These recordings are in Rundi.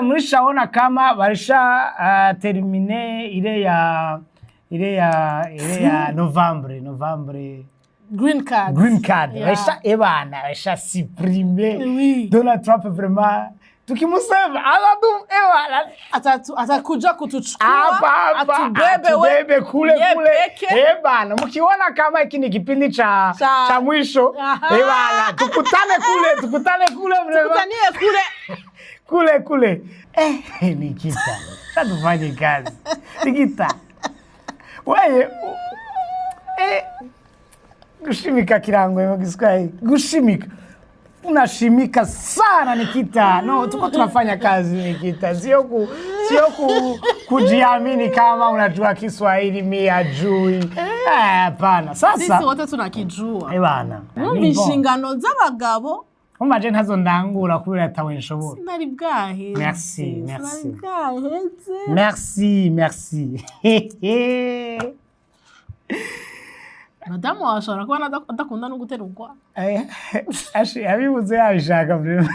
Mlishaona kama walisha terminer ile ya Novembre Green card. Green card. Walisha, ebana, walisha supprimer. Donald Trump vraiment tukimusema atatu, ebana, Atakuja kutuchukua, hapa hapa, atubebe atubebe kule ye kule. peke. Ebana, mkiona kama hiki ni kipindi cha cha mwisho, ebana, tukutane kule, tukutane kule vraiment. Tukutanie kule. Kule kule. Nikita, sasa kazi. Nikita, wewe, gushimika kirango mu Kiswahili, gushimika, unashimika sana Nikita. No, tuko tunafanya kazi Nikita, sio kujiamini kama unajua Kiswahili mia jui. Hapana. Sisi Sasa wote tunakijua. Eh bana, Mwumva ni bon. inshingano z'abagabo. Umva, je ntazo ndangura kubera atawe nshobora. Sinari bwaheze. Merci, merci. Sinari bwaheze. Merci, merci. Madamu wawe ashobora kuba adakunda no guterurwa. Ashi abibuze yabishaka vraiment.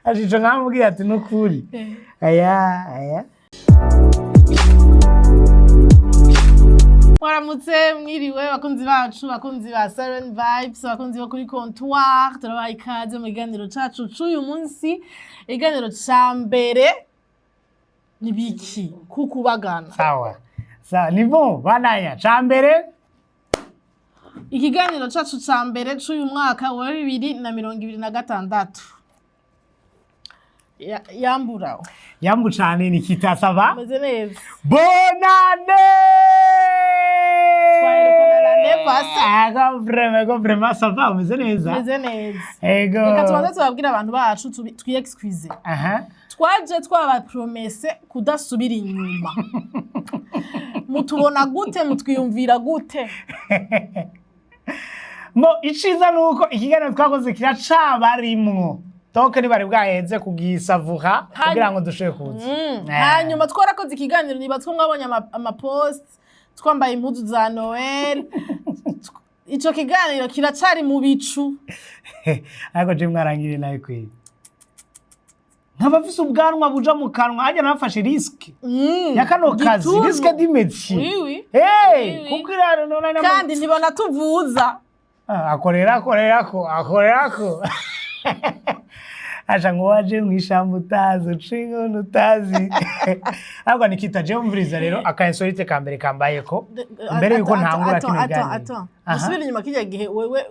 Ashi ico namubwiye ati nukuri. Aya, aya. Mwaramutse, mwiriwe bakunzi bacu, bakunzi ba Siren Vibes, bakunzi bo kuri Comptoir, turabaha ikaze mu kiganiro cacu c'uyu munsi. Ikiganiro ca mbere ni biki kukubagana. Sawa. Sawa, ni bon, banaya. Ca mbere. Ikiganiro cacu ca mbere c'uyu mwaka wa 2026. Yambura. Yambu cane Nikita, ça va? Meze neza. Bonne année! Twaherekana l'année passée. Ego vraiment, ego vraiment, ça va, umeze neza? Meze neza. Ego. Reka tubanze tubabwire abantu bacu, twiyexcuse. Twaje twabapromese kudasubira inyuma. Mutubona gute? Mutwiyumvira gute? Mo iciza nuko ikiganiro twakoze kiracabarimwo. Donc ntibari bwaheze kugisavuha kugira ngo dushobore kuza. Hanyuma twarakoze ikiganiro, niba two mwabonye amapost twambaye impuzu za Noel. Ico kiganiro kiracari mu bicu. Ariko je mwarangiriye nawe kweli. Nkaba mfise ubwanwa buja mu kanwa, harya nafashe risque ya kano kazi, Gituntu. risque du métier. Oui, oui. Hey, Oui, oui. kuko iraro none Kandi ntibanatuvuza. Ah, akorera akorerako akorerako aca ngo waje mw'ishamba utazi uca inkono utazi. Ariko Nikita, je umviriza rero aka insolite ka mbere kambayeko mbere yuko ntangura kino kiganiro. Aha. Dusubire inyuma kirya gihe wewe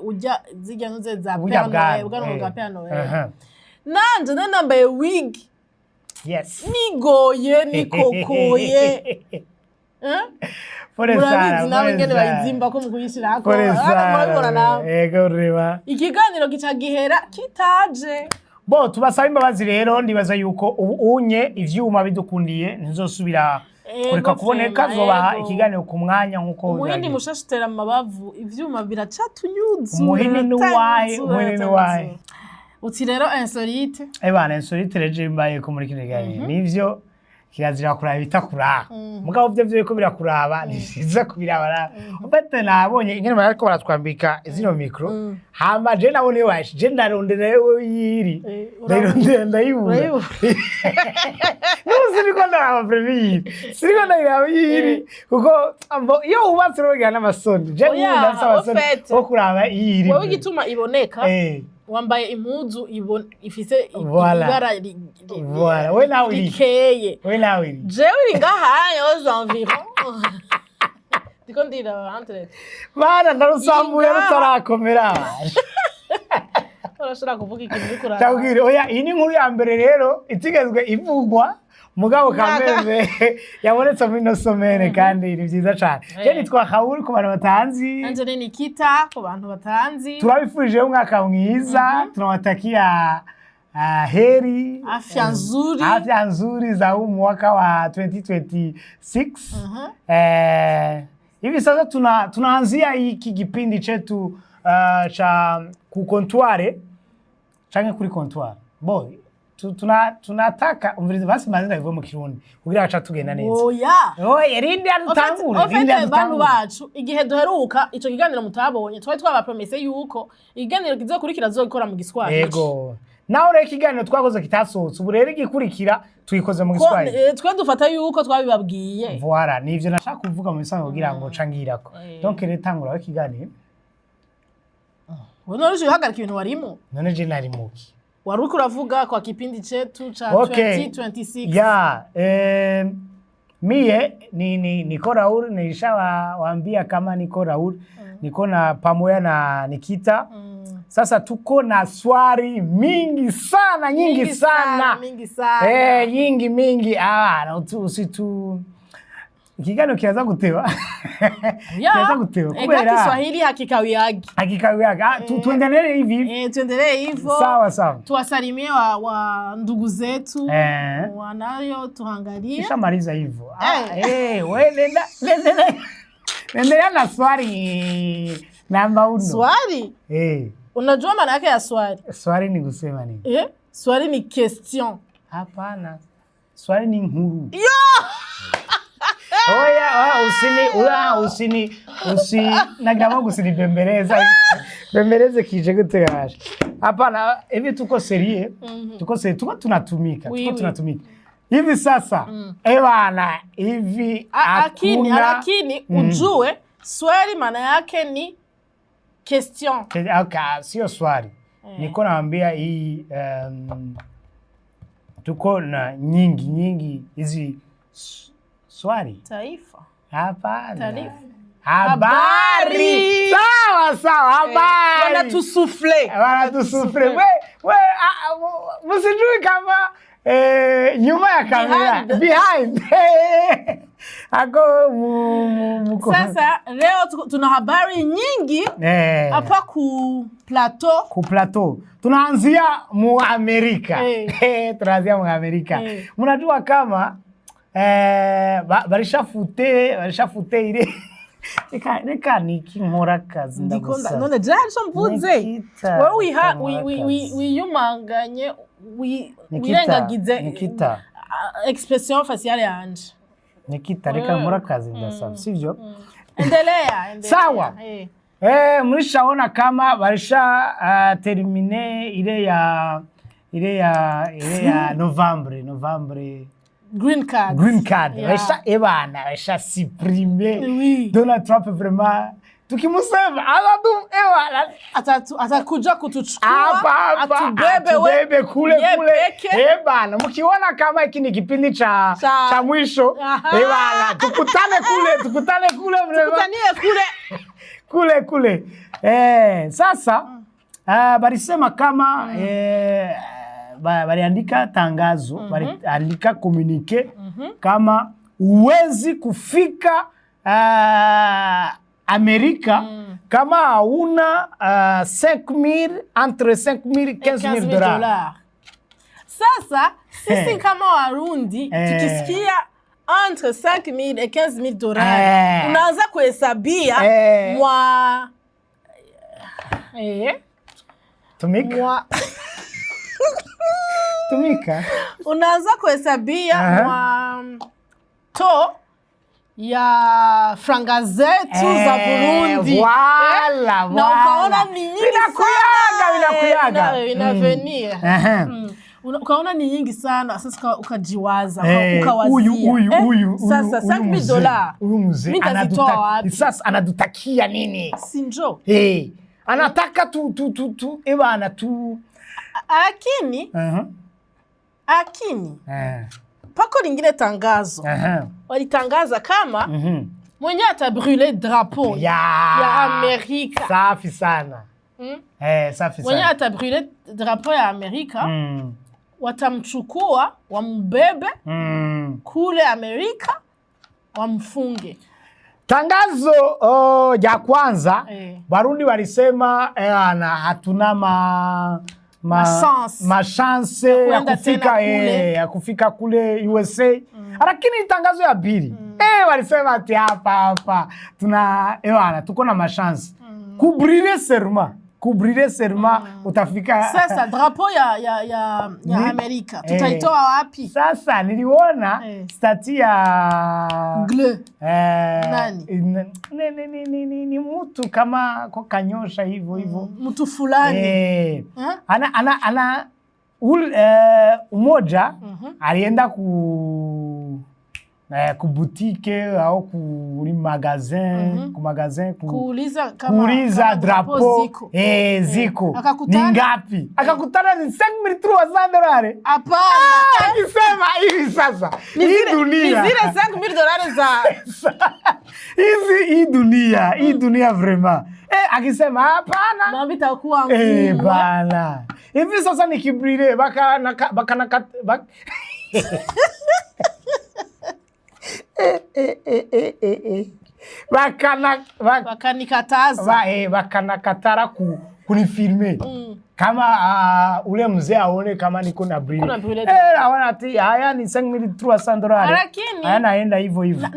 ujya zirya ntuze za Burya Père Noël, bwanwa, ubwanwa bwa Père Noël. Nanje nari nambaye wig. Nigoye, nikokoye. Eh? Pole Murabizi sana, nawe pole ingene sana. bayizimba ko mu kuyishirako. Pole Hano murabibona sana. nawe. Ego reba. Ikiganiro gica gihera kitaje. Bo tubasaba imbabazi rero, ndibaza yuko ubu unye ivyuma bidukundiye ntizosubira kureka kuboneka, Vraiment, zobaha ikiganiro ku mwanya nkuko Umuhindi byagenze. mushasha utera amabavu, ivyuma biracatunyuzura. Umuhini ni uwahe? Umuhini ni uwahe? Uti rero insolite. Ebana, insolite reje mbaye ko muri kino kiganiro nivyo kirazira kuraba ibitakuraba, mugabo vyo biriko birakuraba ni vyiza kubiraba nawe. Ufate nabonye ingene bariko baratwambika zino micro, hama je nabone iyo bashi, je ndarondera yewe yiri, ndayirondera ndayibura. Urayibura. N'ubu siniko ndaraba vraiment yiri, siniko ndayiraba yiri, kuko iyo wubatse urogira n'amasoni, je Oya, nk'ubu ndafise amasoni au fait, wo kuraba iyiri. Wowe igituma iboneka, wambaye impuzu ifise Voilà. ibara Voilà. We nawe iri. rikeye. We nawe iri. Jewe iri ngaha aux environs, ndiko ndiraba entre Bana, ndarusambuye Inga. rutarakomera. Urashobora kuvuga ikintu uriko uraraba. Ndabwira, oya, iyi ni inkuru ya mbere rero itigezwe ivugwa, mugabo kameze yabonetse muri ino semaine, kandi ni vyiza cane. Je nitwa Raoul ku bantu batanzi. Nanje ni Nikita ku bantu batanzi. Turabifurije umwaka mwiza, tunawatakia heri, Afya nzuri. Afya nzuri za huu mwaka wa 2026. Hivi sasa tunaanzia hiki kipindi chetu cha ku comptoir canke kuri comptoir bo tunataka umviriza basi mazina bivuye mu Kirundi kugira aca tugenda neza. Oya. Oya, rindi adutangure, rindi Au fait, bantu adutangure. bacu, igihe duheruka ico kiganiro mutabonye, twari twabapromise yuko ikiganiro kizokurikira zogikora mu Giswahili. Yego. Naho rero ikiganiro twakoze kitasohotse, ubu rero igikurikira tuyikoze mu Ko, Giswahili. Twe dufata yuko twabibabwiye. Voilà, nivyo nashaka kuvuga mu bisanzwe kugira ngo nca ngirako. Donc rero tangura ikiganiro. Wewe none uhagarika ibintu warimo. None je nari muki? Wari uriko uravuga kwa kipindi chetu cha 2026. Ya, mie ni niko Raul, nilishawaambia kama niko Raul, niko na pamoja na Nikita. Sasa tuko na swali mingi sana, nyingi, Mingi sana. Mingi sana. Nyingi mingi. Ah, na usitu ikiganiro kiraza guteba. Kiraza guteba Ega kubera Kiswahili hakikawiyagi. Hakikawiaga. Ah, tuendelee hivi hivi. Tuendelee hivyo. Sawa sawa. Tuwasalimie wa ndugu zetu wanayotuangalia. Kishamaliza hivyo. Ah, we nenda nenda endelea na swali namba uno. Swali? Unajua maana yake ya swali? Swali ni kusema nini? Swali ni question. Hapana. Swali ni nkuru. Oya, usini usini usi nagira gusinibembeleza. Bembeleze kije gute gasha. Hapana, hivi tuko sérieux. Tuko sérieux, tuko tunatumika, tuko tunatumika. Hivi sasa, bana, hivi Lakini hakuna lakini ujue swali maana yake ni question. Okay, sio swali. Niko naambia hii tuko na nyingi nyingi hizi swali. Taifa. Hapana. Taarifa. Habari. Habari. Sawa sawa, habari. Wanatusouffle. Wanatusouffle. We msijui kama nyuma ya kamera Behind. behind ako muko Sasa leo tuna habari nyingi hapa ku plateau. Ku plateau tunaanzia mu Amerika. Tunaanzia mu Amerika. Mnajua kama barishafute ile reka niki nkora akazi Ndiko ndagusaba. none jari so mvuze. Nikita, Wewe wiha nkora akazi. wiyumanganye Nikita, wirengagize Nikita. Expression faciale yanje. Nikita, reka nkora akazi ndasaba, sivyo? Endelea, endelea. Sawa. Mlishaona kama barisha termine ile ya Novembre Green card. Green card. Barisha ebana barisha supprimer. Donald Trump vraiment tukimusema atatu ebana Atakuja kutuchukua hapa hapa atubebe we atubebe kule ye kule peke. Ebana, mkiona kama hiki ni kipindi cha cha mwisho, ebana, tukutane kule, tukutane kule vraiment. Tukutanie kule. Kule kule. Sasa balisema kama baliandika tangazo, baliandika communiqué kama huwezi kufika Amerika kama hauna 5000, entre 5000 15000 dollars. Dollars. Sasa sisi kama Warundi tukisikia entre 5000 et 15 000 dollars unaanza kuhesabia mwa Tumika. Mwa Tumika. Unaanza kuhesabia mwa to ya franga zetu za Burundi. Voilà, Na ukaona voilà. ni nyingi Vinakuyaga, sana. Vinakuyaga. Inavenir. Ukaona ni nyingi sana sasa ukajiwaza ukawazia. Huyu huyu Sasa huyu 5000 mzee, dollars huyu mzee mimi nitazitoa wapi? Sasa anadutakia nini? Sinjo. Anataka tu ebana tu Lakini lakini pako lingine tangazo walitangaza kama mwenye atabrûle drapeau ya Amerika. Safi sana. Safi Mwenye sana. atabrûle drapeau ya Amerika watamchukua wambebe kule Amerika wamfunge. Tangazo ya kwanza Barundi walisema ana hatuna ma Machance. machance ya Kwenda kufika tena kule. ya kufika kule USA, lakini tangazo ya pili walisema ati hapa hapa tuna ana tuko na machance kubrûler serment, kubrûler serment utafika. Sasa drapeau ya Amerika tutaitoa wapi? Sasa niliona statut ya Gle. Nani? Ni mtu kama kwa kanyosha hivyo hivyo. Mtu fulani. Ana ana ana Umoja alienda ku boutique au ku magasin, ku magasin Kuuliza kama, kuuliza kama drapeau ziko. Ziko Akakutana- ni ngapi? Akakutana ni 5300 dolari. Hapana. Akisema hivi sasa Ni hii zile- dunia ni zile 5000 dolari za hizi hii dunia vraiment, akisema hapana. Mambo itakuwa ngumu. Bana, hivi sasa nikibrûler bakana bak bakana Wakanikataza. Bakanakatara kunifilmer kama ule mzee aone kama niko na brûler. Kuna brûler. Aona ati haya ni 5300 dolari. Lakini- Haya naenda hivyo hivyo.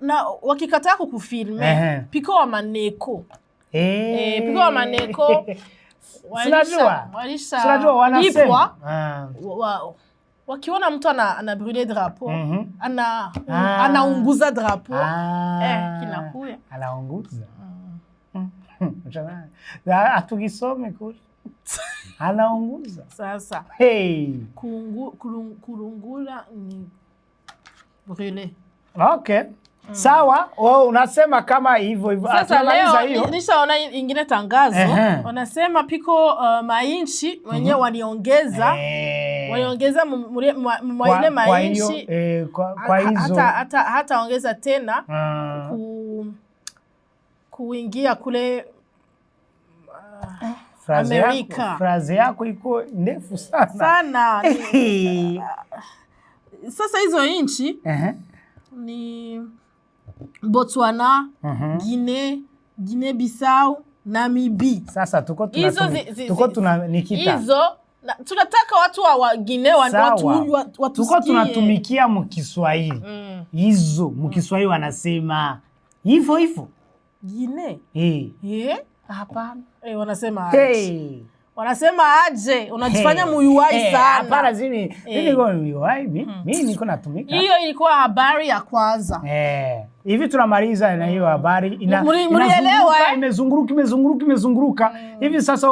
Na wakikataa kukufilmer, piko wa maneko. Piko wa maneko Sinajua. walisha Sinajua wanasema. lipwa. Ah. Wakiona mtu ana brûler drapeau, anaunguza drapeau, kinakuya. Anaunguza. Hatukisome kule. Anaunguza. Sasa Hey. kurungula ni brûler. Okay. Sawa, oh, unasema kama hivyo hivyo. Sasa Tunamaliza leo hiyo. nishaona ingine tangazo, wanasema piko mainchi wenyewe waliongeza waliongeza mwa ile Kwa hiyo, mainchi kwa hizo hata ongeza tena kuingia kule Phrase yako, Amerika. Phrase yako iko ndefu sana. Sana. Sasa hizo nchi ni Botswana, Guinea, Guinea Bissau, Namibia. Sasa tuko Hizo tuko tuna Nikita. Hizo tunataka watu wa Guinea Sawa. watu Tuko watusikie. tunatumikia mkiswahili. Hizo mkiswahili wanasema hivyo hivyo. Guinea. Eh. Eh? Hapana. Wanasema aje? Hey. Wanasema aje? Unajifanya Hey. muyuwai Hey, sana. hapana, mimi niko muyuwai, mimi niko natumika. Hiyo ilikuwa habari ya kwanza. Hivi tunamaliza na hiyo habari Mlielewa, inazunguruka, eh? imezunguruka, imezunguruka, imezunguruka. Hivi sasa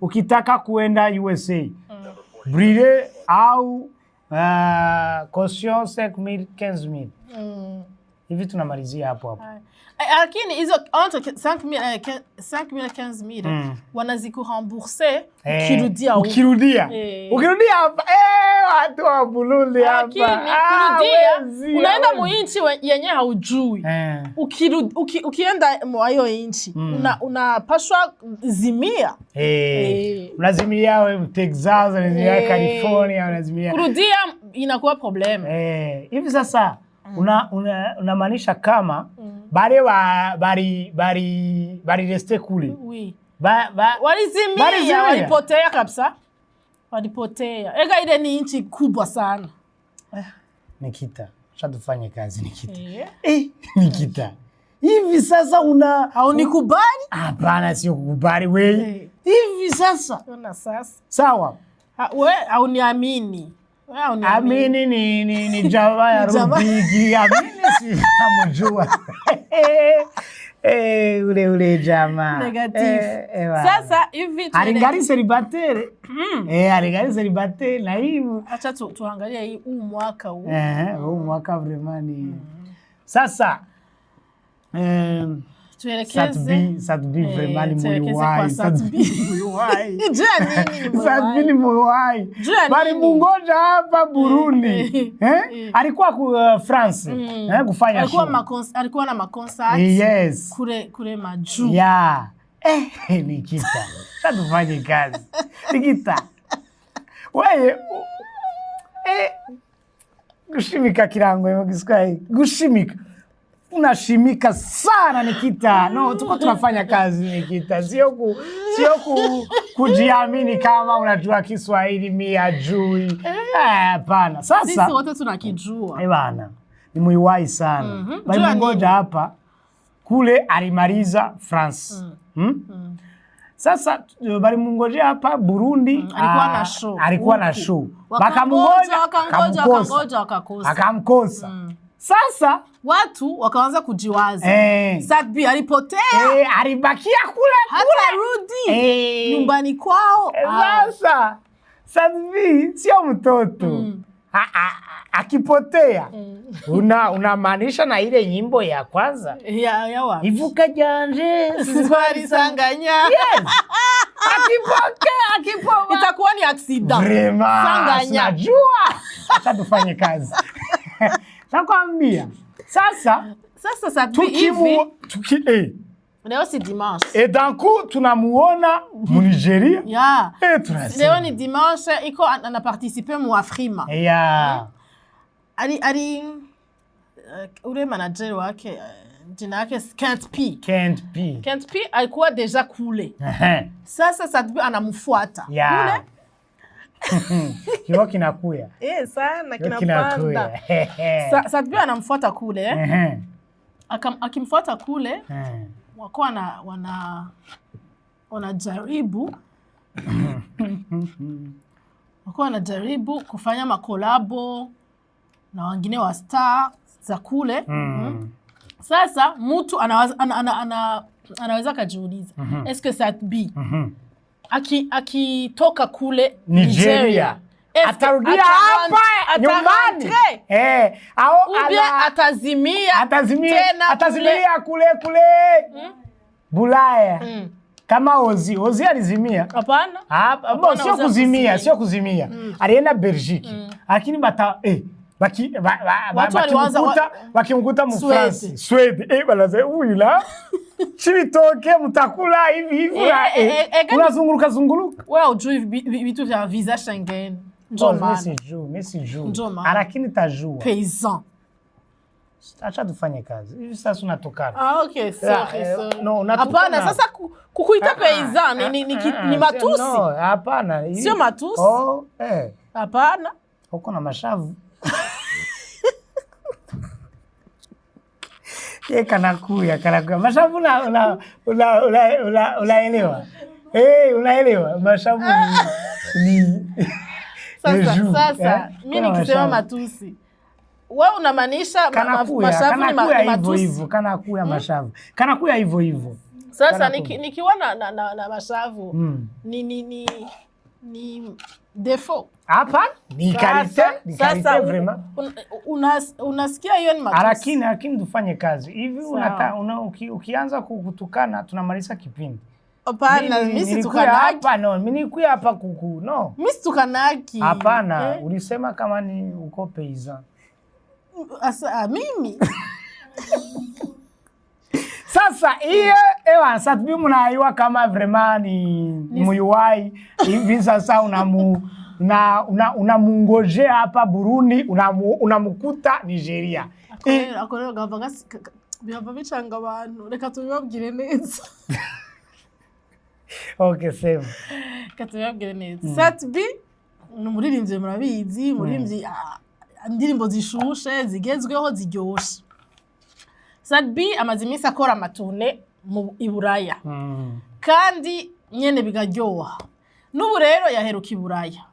ukitaka kuenda USA, brûler au caution 5000 15000. Hivi tunamalizia hapo hapo. Lakini hizo entre 5000 5000 15000 wanazikurembourse ukirudia huko. Ukirudia. Ukirudia hapa, watu wa Burundi hapa. Lakini Ah, kurudia wezi, unaenda hawezi. muinchi yenye haujui. Ukienda mwa hiyo inchi unapashwa zimia. Unazimia wewe Texas, unazimia California, unazimia. Kurudia inakuwa problème. Hivi sasa unamaanisha kama bale wa bari rester kule. Oui. Ba Walizimia, Walizimia. walipotea kabisa. Walipotea. Ega ile ni nchi kubwa sana. Nikita, acha tufanye kazi, Nikita. Eh. Nikita. Hivi sasa una Haunikubali? Hapana, sio kukubali we. Hivi sasa. Ona sasa. Sawa. Ha, we hauniamini. We hauniamini. Amini ni jamaa ya Ni jamaa. Rubigi. Amini si namjua. Ule jamaa. Négatif. Bana. Sasa hivi Alingali célibataire. Alingali célibataire na hivi. Acha tuangalie hii huu mwaka huu. Huu mwaka vraiment ni sasa Tuelekeze. Sat-B vraiment ni Tuelekeze kwa muyuwai. Sat-B. Sat-B muyuwai. Juu ya nini ni Sat-B ni muyuwai? muyuwai. Juu ya Bali nini? mungoja hapa Burundi. Eh. Alikuwa ku France kufanya Alikuwa show. alikuwa na maconcert Yes. kule majuu. Yeah. Nikita. Sasa tufanye kazi. Nikita. Wewe gushimika kirango mu Kiswahili. Gushimika. Unashimika sana, Nikita. No, tuko tunafanya kazi, Nikita. Sio kujiamini kama unajua Kiswahili mi ajui. Hapana. Sasa Sisi wote tunakijua. Bana, ni muiwai sana. Bali Jua mungoja nini? hapa kule alimaliza France. Sasa bali mungojea hapa Burundi. Alikuwa Ah, na show. Alikuwa na Huku. show. Wakangoja, Bakamungoja, wakangoja, akamkosa. wakangoja, wakakosa. Akamkosa. Sasa Watu wakaanza kujiwaza. Sat-B alipotea, alibakia kule hata kule. rudi Eh. nyumbani kwao. Ah. Sasa Sat-B sio mtoto. Akipotea unamaanisha na ile nyimbo ya kwanza Ya wapi? Ivuka ryanje. Twarisanganya. Yes. Akipokea Itakuwa ni accident. Vraiment, Sanganya. Najua. Acha tufanye kazi. Nakwambia. Sasa Sasa Sat-B hivi tukimu tuki leo si dimanche. Et d'un coup tunamuona mu Nigeria. Tunasema. Leo ni dimanche, iko ana participe mu Afrima. Ali ule manager wake, jina yake Kent P. Can't be. Kent P alikuwa déjà kule. Sasa Sat-B anamfuata. Kule. Kiwa kinakuya. Sana Kiwa kinapanda. kinakuya. Sat-B anamfuata kule. Akimfuata kule wako wanajaribu kufanya macollabo na wengine wa star za kule. Sasa mtu anaweza akajiuliza, est-ce que Sat-B akitoka kule Nigeria Nigeria, est-ce que atarudia hapa nyumbani atarentre au ou bien atazimia atazimia tena? Atazimia kule kule Bulaya kama Ozi. Ozi alizimia. Hapana. Hapa, bo, Hapana, sio Ozi kuzimia, hakuzimia. Sio kuzimia. Alienda Belgique. Lakini bata baki ba, Watu walianza bakimkuta mu Swede. France. Swede. Banaza huyu la Chibitoke mutakula hivi hivi na, unazunguruka zunguruka. Wewe hujui vitu vya visa Schengen. Njo Oh, mimi maana. sijui, mimi sijui. Njo maana. Lakini tajua. Paysan. Acha tufanye kazi. Hivi sasa unatokana. Ah, okay, sorry, sorry. No, unatukana. Hapana, sasa kukuita paysan ni matusi. No, hapana. Sio matusi. Oh. Hapana. Uko na mashavu. Ye kanakuya, kanakuya. Mashavu unaelewa. Unaelewa. Mashavu ni Sasa ni juu, sasa mimi Kuna nikisema mashavu. matusi, wewe unamaanisha Kanakuya, mashavu kanakuya ni hivyo matusi. hivyo, kanakuya mashavu. Kanakuya hivyo hivyo. Sasa Kanakuya. nikiwa na mashavu ni défaut. Hapa ni qualité, ni qualité Sasa vraiment. unasikia hiyo ni matusi. Lakini tufanye kazi hivi. Sawa. Ukianza kutukana tunamaliza kipindi. Hapana, mimi Nilikuya situkanaki. hapa, no, mimi nilikuya hapa kuku no. Mimi situkanaki. Hapana, Eh? ulisema kama ni uko paysan. Asa, mimi Sasa iye ewa Sat-B mnaiwa kama vraiment ni muyuwai hivi sasa unamungojea hapa Burundi, unamkuta Nigeria. Ako rero bihava bicanga abantu, reka tubibabwire neza. Okay, sema. Reka tubibabwire neza. Sat-B ni umuririmbyi, murabizi, umuririmbyi, indirimbo zishushe, zigezweho, ziryoshe. Sat-B amaze iminsi akora amatournées mu i Buraya kandi nyene bikaryoha. N'ubu rero yaheruka i Buraya.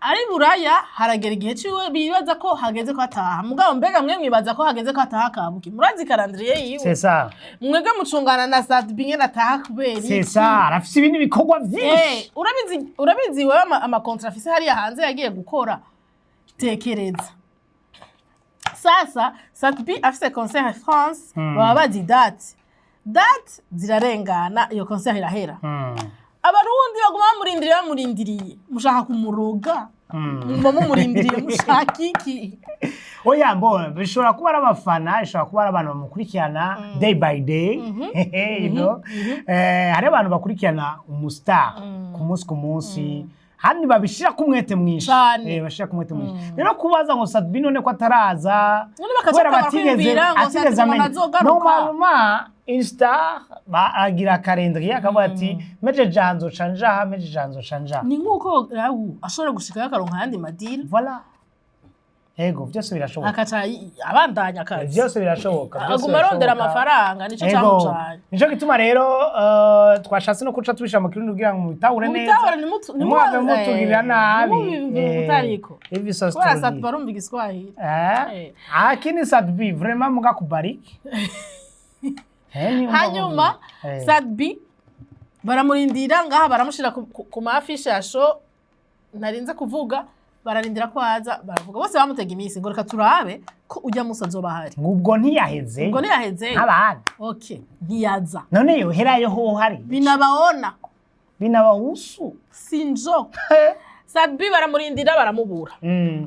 Ari i Buraya haragera igihe ciwe bibaza ko hageze ko ataha. Mugabo mbega mwe mwibaza ko hageze ko ataha kabuki? Murazi calendrier yiwe? C'est ça. Mwebwe mucungana na Sat-B nyene ataha kubera C'est iki? ça. Arafise ibindi bikorwa vyinshi. Urabizi wewe amacontrats afise hariya hanze yagiye gukora. Tekereza sasa Sat-B afise concert France, baba bazi date. Date zirarengana, iyo concert irahera. Abarundi baguma bamurindiriye, bamurindiriye, mushaka kumuroga. Muba mumurindiriye mushaka iki? Oya, mbo bishobora kuba ari abafana, bishobora kuba ari abantu bamukurikirana day by day. Hari abantu bakurikirana umustar ku munsi ku munsi, handi babishira ku mwete mwinshi. Cane. Bashira ku mwete mwinshi. Rero kubaza ngo Sat-B none ko ataraza, None bakaca kubera batangura batigeze kwiyumvira ngo atigeze Sat-B ngo amenya. ntazogaruka. Normalement une star agira calendrier, akavuga ati meje janzo canjaha, meje janzo canjaha. Ni nk'uko rawu ashobora gushikayo akaronka ayandi madeals. Voilà, ego, byose birashoboka. Akaca abandanya akazi. Byose birashoboka, byose Aguma arondera birashoboka. amafaranga, nico Ego. camujanye. Nico gituma rero twashatse no kuca tubisha mu Kirundi kugira ngo mubitahure neza. Mubitahure, ntimuhave mutugirira nabi. Ntimubimve utariko. Hivi sasa Kubera turudi. Sat-B barumva Igiswahili. Lakini Sat-B vraiment Mungu akubariki. Ni Hanyuma Sat-B baramurindira ngaha, baramushira ku ma affiches ya show. Ntarinze kuvuga, bararindira ko aza, baravuga bose, bamutega iminsi ngo reka turabe ko ujya musi azoba ahari. Ngo ubwo ntiyaheze. Ubwo ntiyaheze. Nk'abandi. Okay, ntiyaza. None yoherayo ho hari? Binabaona. Binabahusu. Sinjo Sat-B baramurindira, baramubura.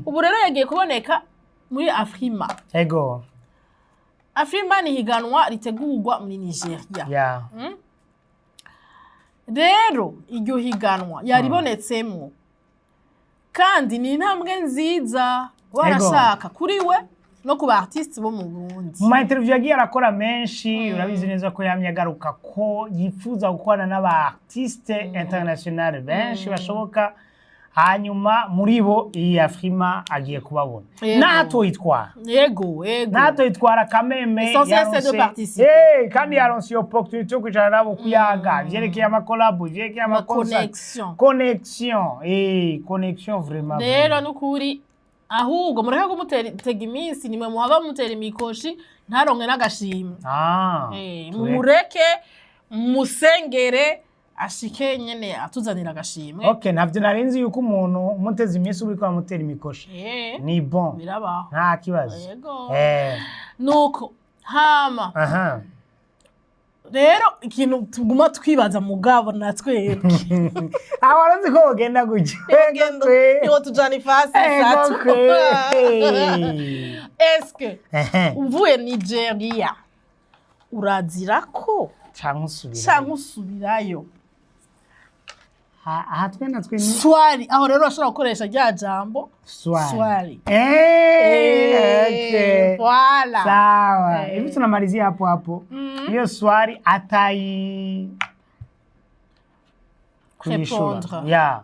Ubu rero yagiye kuboneka muri Afrima. Afrima ni higanwa ritegurwa muri Nigeria. Rero iryo higanwa yaribonetsemwo, kandi ni intambwe nziza warashaka kuri we no ku ba artiste bo mu Burundi. Mu ma interview yagiye arakora menshi, urabizi neza ko yamye agaruka ko yifuza gukorana n'aba artiste international benshi bashoboka. Hanyuma muri bo iyi Afrima agiye kubabona. N'atoyitwara, Yego. n'atoyitwara kameme. Essentiel, c'est de participer. Kandi yaronse iyo opportunité yo kwicara nabo, kuyaga ivyerekeye ama collabo, ivyerekeye ama concert. Connection. Connexion, connexion vraiment. Rero nukuri ahubwo mureke kumutega iminsi, nimwe muhava mutera imikoshi ntaronke n'agashimwe. Ah, tureke. Mumureke, musengere ashike nyene atuzanira agashimwe. Okay, ntavyo narinzi yuko umuntu umuteza iminsi uriko uramutera imikoshi. Ni bon. Birabaho. Nta kibazo. Yego. Nuko hama rero ikintu tuguma twibaza mugabo na twebwe, Aho waranzi ko wogenda gutya. niho tujana ifasi Ego itatu. kwe. Eske uvuye Nigeria urazira ko Canke usubira. Canke usubirayo? Aha twe na twe ni Swali aho rero urashobora gukoresha rya jambo. Swali. Swali. Okay. Voilà. Sawa. Hivi tunamalizia hapo hapo. Hiyo swali atai kuishura. Répondre. Yeah.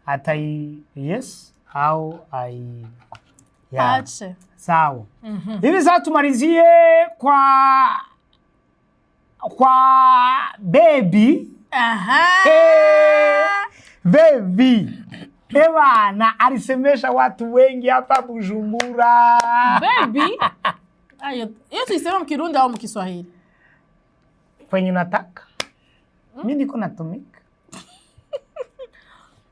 Atai yes au ai, yeah. Ache. Sawa. Hivi sasa tumalizie kwa baby. Baby. Ebana alisemesha watu wengi hapa Bujumbura. Baby. Ayo, hiyo tuisema mkirundi au mkiswahili? Kwenye unataka. Mi niko natumika.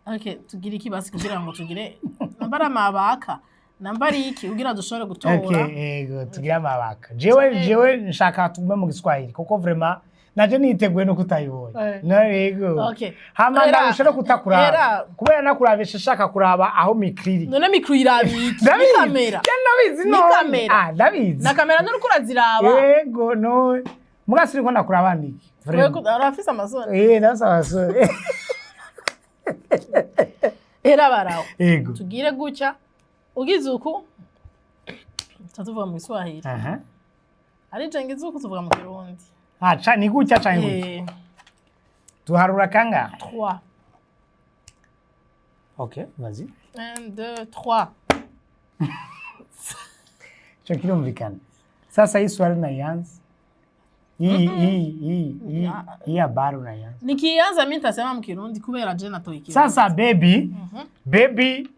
Okay, tugire iki basi kugira ngo tugire nambara amabaka, nambara iki kugira dushobore gutora? Okay, ego, tugire amabaka. Jewe nshaka tugume mu Giswahili kuko vraiment naje niteguye no kutayibonye. No yego. Hama ndarusha no kutakuraba. Era. Kubera nakurabisha shaka kuraba aho micro iri. None micro iraba iki? Ni Ndabizi. kamera. Je ndabizi Ni none. kamera. Ah, ndabizi. Na kamera nuriko uraziraba. Yego, no. Muga siniko ndakuraba niki. Vraiment. Wewe urafise amasoni. Ndafise amasoni. Era barawo. Yego. Tugire gutya. Ugize uku tuvuga mu Giswahili. Ari je ngize uku tuvuga mu Kirundi. Ah, ni gutya canke gutya? Tuharura kanga? 3. Okay, vas-y. 1 2 3. Ico kirumvikana. Sasa hii swali unaianza. Hii habari unaianza. Nikianza mimi nitasema mu Kirundi kubera je natoye Kirundi. Sasa baby, baby,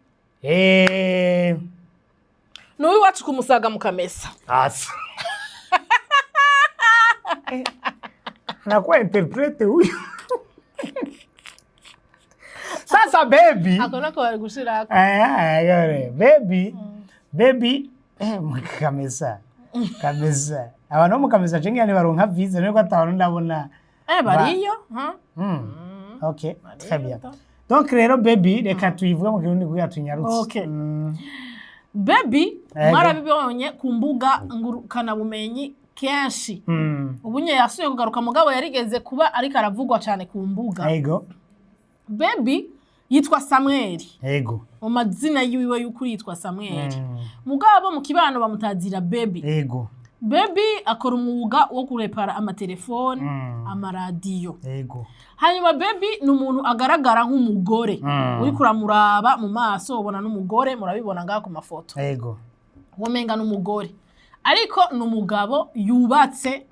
Nuwi wacu kumusaga mukamesa. Asa. Anakuwa interprete huyu. Sasa baby, Ako nako bari gushirako. Yore, baby, baby, kamesa. Kamesa. Abantu bo mu Kamesa cengi ni baronka visa niko atabona ndabona. Bariyo, ha? Ok, très bien. Donc rero baby reka tuyivuge mu Kirundi kugira tunyarutse. Okay. Baby, mwarabibonye ku mbuga ngurukanabumenyi kenshi. Ubu nye yasubiye kugaruka mugabo yarigeze kuba ariko aravugwa cyane ku mbuga. Baby yitwa Samuel. Mu mazina yiwe y'ukuri yitwa Samuel. Mugabo mu kibano bamutazira Baby. Baby akora umwuga wo kurepara amatelefone, amaradiyo. Hanyuma Baby ni umuntu agaragara nk'umugore. Uriko uramuraba mu maso ubona n'umugore, murabibona ngaha ku mafoto. Womenga n'umugore. Ariko ni umugabo yubatse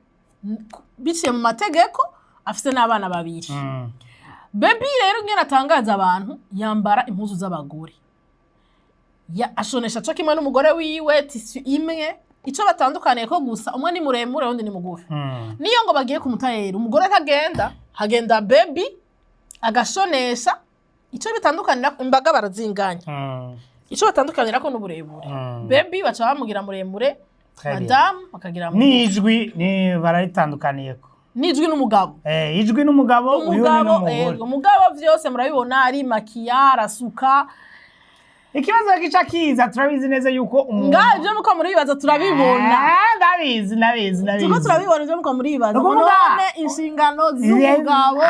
biciye mu mategeko, afise n'abana babiri. Baby rero ingene atangaza abantu, yambara impuzu z'abagore. Ashonesha co kimwe n'umugore wiwe, tissu imwe. Ico batandukaniye ko gusa, umwe ni muremure, uwundi ni mugufi. Niyo ngo bagiye ku mutayeri, umugore atagenda, hagenda Baby agashonesha. Ico bitandukanira, imbaga barazinganya. Ico batandukanirako n'uburebure. Baby baca bamugira muremure. Très bien. Madamu bakagira mugufi. N'ijwi ni bararitandukaniyeko. N'ijwi n'umugabo. Ijwi n'umugabo, uyu ni Umugabo. n'umugore. Ego, umugabo vyose murabibona, ari makiya, arasuka. Ikibazo gica kiza, turabizi neza yuko umuntu Ngaho ivyo muko muribaza turabibona. Ah, ndabizi, ndabizi, ndabizi. Turiko turabibona ivyo muko muribaza. Nukuvuga- None inshingano z'umugabo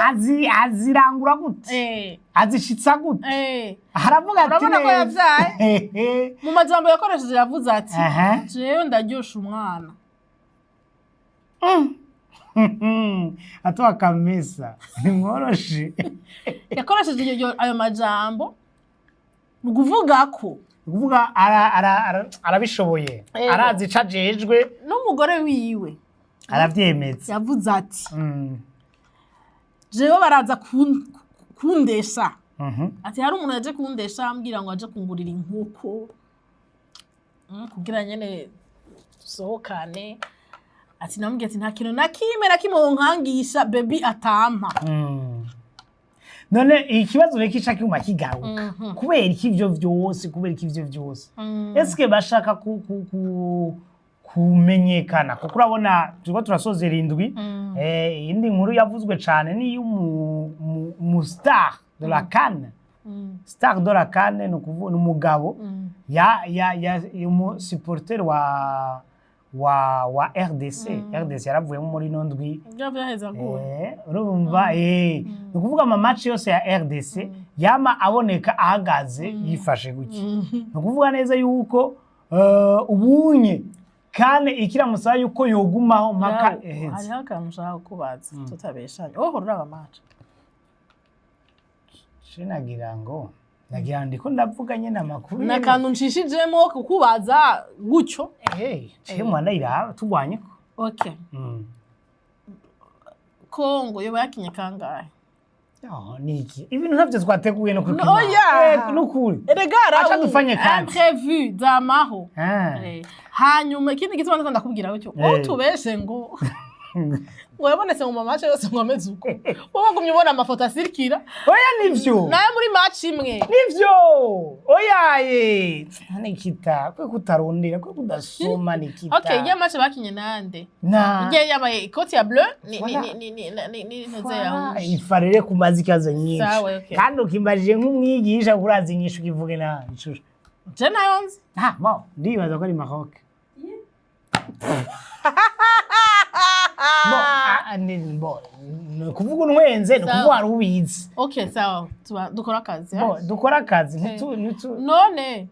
Azirangura gute? Azishitsa gute? Haravuga ati Urabona ko neza. yavyaye. Mu majambo yakoresheje yavuze ati: "Jewe ndaryosha umwana." Atoa kamesa nimworoshe. Yakoresheje ayo majambo mu kuvuga ko Ni ukuvuga arabishoboye. Arazi ico ajejwe. N'umugore wiwe Aravyemeza. yavuze ati: "Jewe baraza kundesha." Ati hari umuntu yaje kundesha ambwira ngo aje kungurira inkoko, kugira nyene dusohokane. Ati namubwiye ati nta kintu na kimwe na kimwe wonkangisha baby atampa. None ikibazo rero kica kiguma kigaruka, kubera iki ivyo vyose? Kubera iki ivyo vyose? Eske bashaka kumenyekana? Kuko urabona turiko turasozera indwi. Iyindi nkuru yavuzwe cane ni y'umu star de la CAN. Star de la CAN ni ukuvuga ni umugabo ya umu supporter wa RDC. RDC yaravuyemo muri ino ndwi. Ivyo vyaheza gute? Urumva, ni ukuvuga ama match yose ya RDC yama aboneka ahagaze yifashe gutya. Ni ukuvuga neza yuko ubunye kane ikiramusaba yuko yogumaho mpaka Yawe, eheze. Hariho akantu nshaka kukubaza tutabeshanye. Wowe uhora uraba match? Je nagira ngo ndiko ndavuga nyene amakuru Ni nyene. akantu nshishijemo kukubaza gutyo. Je mwana iraba tugwanye ko. Okay. Kongo yoba yakinye kangahe? Oh, niki ibintu ntavyo twateguye no kuri. No, oya. Nukuri. Erega Acha dufanye kazi. Imprévu zamaho. Ah. Hanyuma ikindi gituma ndiko ndakubwira gutyo, wowe utubeshe ngo yabonetse mu ma match yose ngo ameze uko, wowe wagumye ubona amafoto asirikira. Oya, nivyo. Nayo muri match imwe. Nivyo, oyaye Nikita, kwe kutarondera, kwe kudasoma, Nikita. Okay, iyo match bakinye nande? Na Igihe yambaye ikoti ya bleu ni Voilà. ni ntuze ya rouge. Ifarere kumaza ikibazo nyinshi. Sawa, okay. Kandi ukimbajije nk'umwigisha, urazi inyishu, ukivuge na nshuro. Je nayo nzi. Ah, bon, ndibaza ko ari Maroc. Bon, ah, bon, ni ukuvuga unwenze, ni ukuvuga wari ubizi. Okay, sawa, tuba dukora akazi. Bon, dukora akazi, ntitu None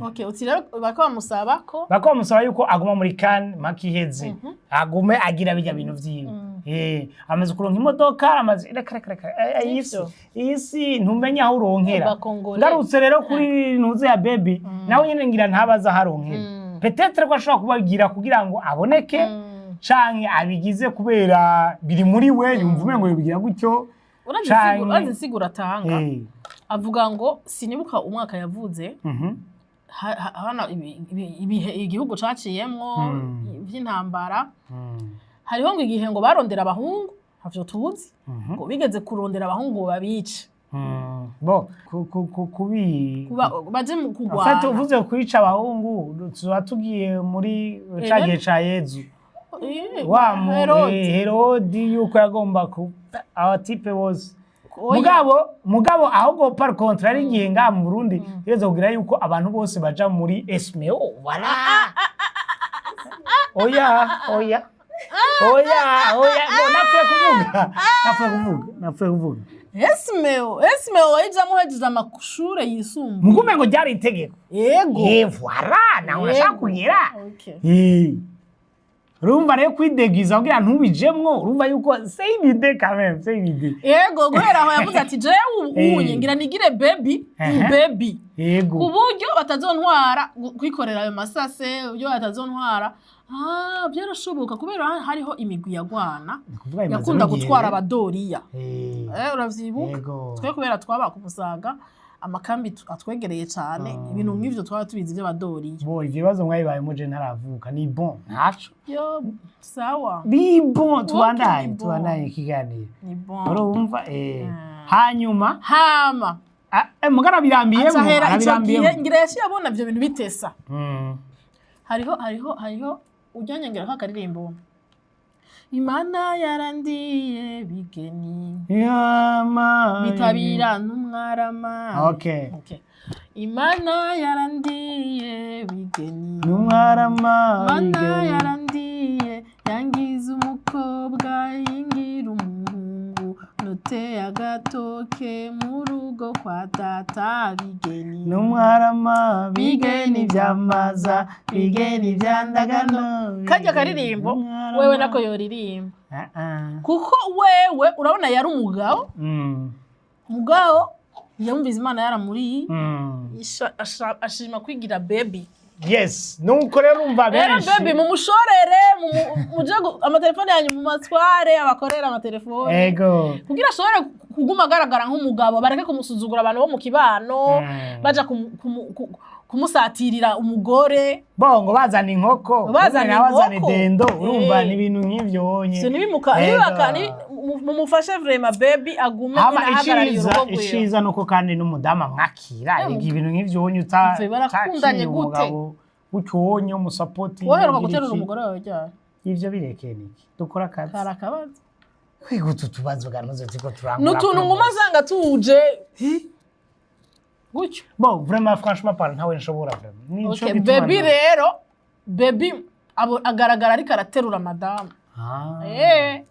okay, uti rero bariko bamusaba ko Bako bamusaba yuko aguma muri CAN mpaka iheze, agume agira bijya bintu vyiwe. Amaze kuronka imodoka, amaze, reka reka reka, iyi si Nivyo. iyi si ntumenya aho uronkera. Bakongore. Ngarutse rero kuri ntuze ya baby, nawe nyene ngira ntabaza aho aronkera. Peut-être ko ashobora kubagira kugira ngo aboneke, canke abigize kubera biri muri we, yumva umengo yobigira gutyo. Urazi insiguro atanga? Avuga ngo sinibuka umwaka yavuze, hano ibihe igihugu caciyemwo vy'intambara. Hariho ngo igihe ngo barondera abahungu, ntavyo tuzi, ngo bigeze kurondera abahungu ngo babice. Bo kubi Baje mu Fata kugwana. uvuze kwica abahungu, tuba tugiye muri ca gihe ca Yezu. Wa mu Herodi. Herodi, yuko yagomba ku aba types bose. Oya. Mugabo ahubwo par contre ari igihe ngaha mu Burundi yeze kugira yuko abantu bose baja muri SMO, voilà. Oya, oya, oya, oya, bo napfuye kuvuga, napfuye kuvuga, napfuye kuvuga. Esmeo, Esmeo wayijamwo uhejeje amashure yisumbuye. Mugume ngo ryari itegeko. Yego. Voilà, nawe urashaka kugera. Okay. Urumva rero kwidegiza kugira ntubijemwo, urumva yuko c'est une idée quand même, c'est une idée. Yego, guhera aho yavuze ati jewe ubu unye ngira nigire baby, baby, ku buryo batazontwara kwikorera ayo masase, uburyo batazontwara. Ah, byarashoboka kubera hariho imigwi yagwana Ni kuvuga bimaze yakunda n'igihe gutwara rero. Abadoriya. Uravyibuka? Yego. Twe kubera twaba ku Musaga, amakambi atwegereye cane, ibintu nk'ivyo twaba tubizi vy'abadoriya. Bo ivyo bibazo mwabibayemo je ntaravuka, ni bon, ntaco. Yo, sawa. Ni bon, tubandanye. Ni bon. Tubandanye ikiganiro. Ni bon. Urumva, hanyuma Hama Ah, mugara birambiyemo. Acahera ico gihe. Arabirambiyemo. Ngira yaciye abona ivyo bintu bitesa. Hariho ujyanye, ngira ko akaririmbo "Imana yarandiye bigeni" Yama. bitabira n'umwarama. Okay. Okay. Imana yarandiye bigeni. N'umwarama. Imana bigeni. yarandiye, yangiza umukobwa, yingira umuhungu, noteye agatoke mu rugo kwa data bigeni. N'umwarama bigeni byamaza bigeni byandagano. Kajya karirimbo N'umwarama. Wewe nako yoririmba. Ah, ah. Kuko wewe urabona yari umugabo. Umugabo yumvise Imana yaramuriye, ashima kwigira baby. Yes, nuko rero umva Rero benshi. Baby mumushorere, muje amatelefone yanyu mumatware, abakorera amatelefone kugira ashobore kuguma agaragara nk'umugabo, bareke kumusuzugura abantu bo mu kibano, baja kumusatirira umugore. Bongo bazana inkoko. Bazana nawe azana inkoko. Idendo, urumva ni ibintu nk'ivyo wonye. Ivyo nibimuka nibibaka mumufashe vraiment baby agume Hama nyine ahagarariye iciza urugo rwiwe. Iciza nuko kandi n'umudamu amwakira. Erega ibintu nk'ivyo wonye uta Ivyo barakundanye utakiriye gute? umugabo gutyo wonye umusapoti. Woheruka guterura umugore wawe ryari? Ivyo birekeye niki, dukora akazi. Kari akabazo. Kwiga utu tubazo ganoze turiko turangura. Ni utuntu nguma nsanga tuje gutyo. Bon, vraiment, franchement parlant, ntawe nshobora vraiment. Nico Okay, gituma baby rero baby agaragara ariko araterura madamu. Ah. Eh.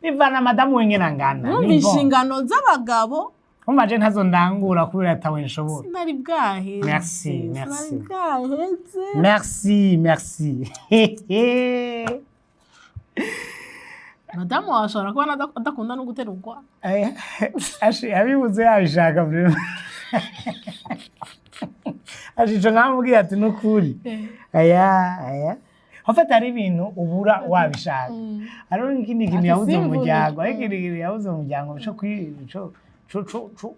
Bivana madamu wengene angana. Numva Ni bon. inshingano z'abagabo. Umva je ntazo ndangura kubera atawe nshobora. Sinari bwaheze. Merci, merci. Sinari bwaheze. Merci, merci. Madamu wawe ashobora kuba adakunda no guterurwa. Ashi abibuze yabishaka vraiment. Ashi ico namubwiye ati nukuri. Aya, aya. En fait hari ibintu ubura wabishaka. Hariho n'ikindi kintu Ati yabuze mu simvunike. muryango, ariko ikindi kintu yabuze mu muryango co kwi co co co co